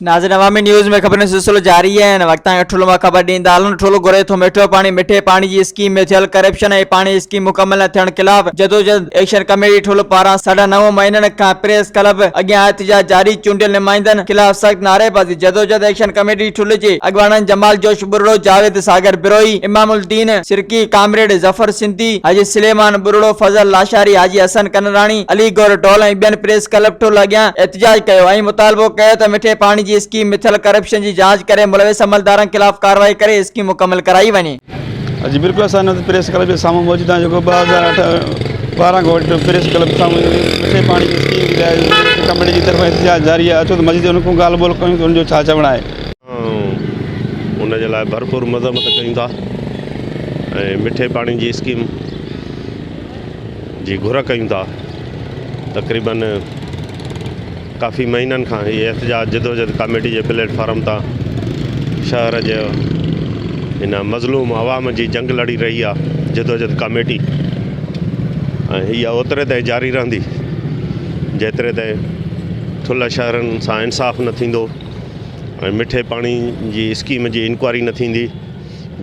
ناظرين عوامي نيوز ۾ خبرن جو سلسلو جاري آهي هن وقت تائين ٺلهه مان خبر ڏيندا هلون ٺلهه گهري ٿو مٺو پاڻي مٺي پاڻي جي اسڪيم ۾ ٿيل ڪرپشن ۽ پاڻي اسڪيم مڪمل نه ٿيڻ خلاف جدوجهد ايڪشن ڪميٽي ٺلهه پاران ساڍا نو مهينن کان پريس ڪلب اڳيان احتجاج جاري چونڊيل نمائندن خلاف سخت نعريبازي جدوجهد ايڪشن ڪميٽي ٺلهه جي اڳواڻن جمال جوش ٻرڙو جاويد ساگر بروهي امام الدين سرڪي ڪامريڊ ظفر سنڌي حاجي سليمان ٻرڙو فضل لاشاري حاجي حسن ڪنراڻي علي گوهر ڍول ۽ ٻين پريس ڪلب ٺلهه اڳيان احتجاج ڪيو ۽ مطالبو ڪيو ته مٺي پاڻي جي اسڪيم ۾ ٿيل ڪرپشن جي جاچ ڪري ملوث عملدارن خلاف ڪارروائي ڪري اسڪيم مڪمل ڪرائي وڃي. جي بلڪل اسان هن وقت پريس ڪلب جي سامهون موجود آهيون جيڪو 2008 12 کان وٺي پريس ڪلب سامهون مٺي پاڻي جي اسڪيم جي لاء ڪميٽي جي طرفان احتجاج جاري آهي اچو ته مزيد ان کان ڳالهه ٻولهه ڪيون ته ان جو ڇا چوڻ آهي. ان جي لاء ڀرپور مذمت ڪيون ٿا ۽ مٺي پاڻي جي اسڪيم جي گهر ڪيون ٿا تقريبن ڪافي مهينن کان هي احتجاج جدوجھد ڪاميٽي جي پليٽ فارم تان شهر جي هن مظلوم عوام جي جنگ لڙي رهي آ جدوجھد ڪاميٽي ۽ هي اوتري تائين جاري رهندي جيتري تائين ٺلهه شهرن سان انصاف نه ٿيندو ۽ مٺي پاڻي جي اسڪيم جي انڪوائري نه ٿيندي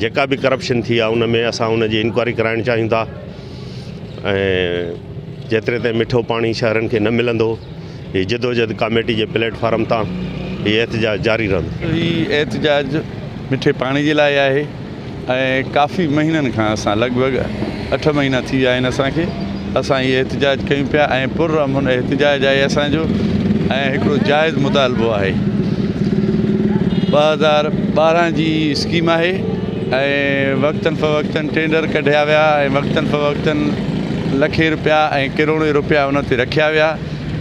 جيڪا به ڪرپشن ٿي آ ان ۾ اسان ان جي انڪوائري ڪرائڻ چاهيون ٿا ۽ جيتري تائين مٺو پاڻي شهرن کي نه ملندو هي جدوجھد ڪاميٽي جي پليٽ فارم تان هي احتجاج جاري رهندو. هي احتجاج مٺي پاڻي جي لاء آهي ۽ ڪافي مهينن کان اسان لڳ ڀڳ اٺ مهينا ٿي ويا آهن اسان کي اسان هي احتجاج ڪيون پيا ۽ پر امن احتجاج آهي اسان جو ۽ هڪڙو جائز مطالبو آهي 2012 جي اسڪيم آهي ۽ وقتن فوقتن ٽينڊر ڪڍيا ويا ۽ وقتن فوقتن لکين روپيا ۽ ڪروڙين روپيا ان تي رکيا ويا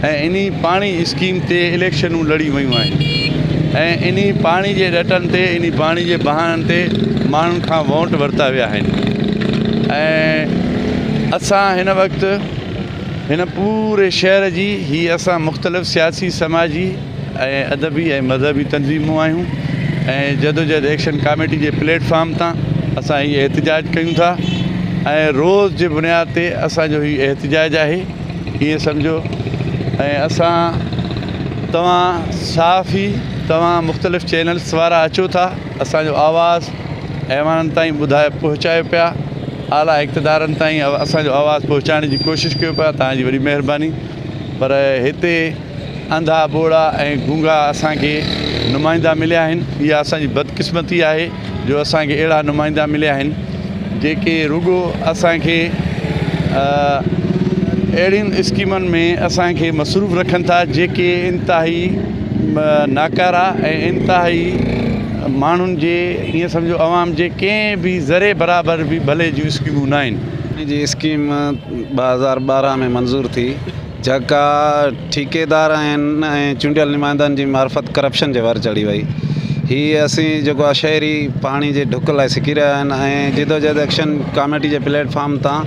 ۽ انهي پاڻي اسڪيم تي اليڪشنون لڙيون ويون آهن ۽ انهي پاڻي جي ڏٽن تي انهي پاڻي جي بهانن تي ماڻهن کان ووٽ ورتا ويا آهن ۽ اسان هن وقت هن پوري شهر جي هي اسان مختلف سياسي سماجي ۽ ادبي ۽ مذهبي تنظيمون آهيون ۽ جدوجهد ايڪشن ڪاميٽي جي پليٽ فارم تان اسان هي احتجاج ڪيون ٿا ۽ روز جي بنياد تي اسان جو هي احتجاج آهي ائين سمجهو ۽ اسان توهان صحافي توهان مختلف چينلس وارا اچو ٿا اسان جو آواز ايوانن تائين ٻڌائي پهچايو پيا اعليٰ اقتدارن تائين اسان جو آواز پهچائڻ جي ڪوشش ڪيو پيا توهان جي وڏي مهرباني پر هتي انڌا، ٻوڙا ۽ گونگا اسان کي نمائندا مليا آهن. اها اسان جي بدقسمتي آهي جو اسان کي اهڙا نمائندا مليا آهن جيڪي رڳو اسان کي اهڙين اسڪيمن ۾ اسان کي مصروف رکن ٿا جيڪي انتهائي ناڪارا ۽ انتهائي ماڻهن جي ائين سمجهو عوام جي ڪنهن به ذري برابر به ڀلي جون اسڪيمون ناهن. جي اسڪيم 2012 ۾ منظور ٿي. جيڪا ٺيڪيدار آهن ۽ چونڊيل نمائندن جي معرفت ڪرپشن جي ور چڙهي وئي هي اسين جيڪو آهي شهري پاڻي جي ڍڪ لاء سڪي رهيا آهن ۽ جدوجهد ايڪشن ڪاميٽي جي پليٽ فارم تان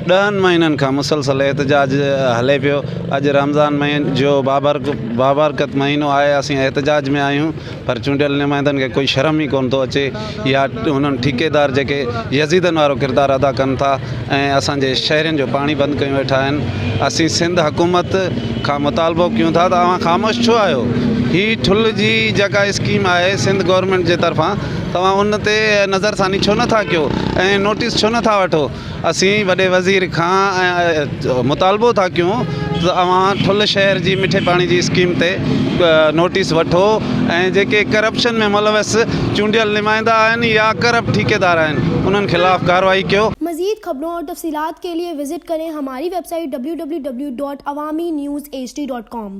ڏهن مهينن کان مسلسل احتجاج هلي پيو اڄ رمضان مهيني جو بابرڪت مهينو آهي اسين احتجاج ۾ آهيون پر چونڊيل نمائندن کي ڪوئي شرم ئي ڪونه ٿو اچي يا انهن ٺيڪيدار جيڪي يزيدن وارو ڪردار ادا ڪن ٿا ۽ اسان جي شهرين جو پاڻي بند ڪيون ويٺا آهن اسين سنڌ حڪومت کان مطالبو ڪيون ٿا ته اوهان خاموش ڇو آهيو هي ٺل جي جيڪا اسڪيم آهي سنڌ گورنمينٽ جي طرفان توهان ان تي نظر ثاني ڇو نٿا ڪيو ۽ نوٽيس ڇو نٿا وٺو اسين وڏي وزير کان مطالبو ٿا ڪيون ته اوهان ٺل شهر جي مٺي پاڻي جي اسڪيم تي نوٽيس وٺو ۽ جيڪي ڪرپشن ۾ ملوث چونڊيل نمائندا آهن يا ڪرپٽ ٺيڪيدار آهن انهن خلاف ڪارروائي ڪيو. مزيد خبرون اور تفصيلات کے لئے وزٽ کریں ہماری web site www.awamiNewsHD.com.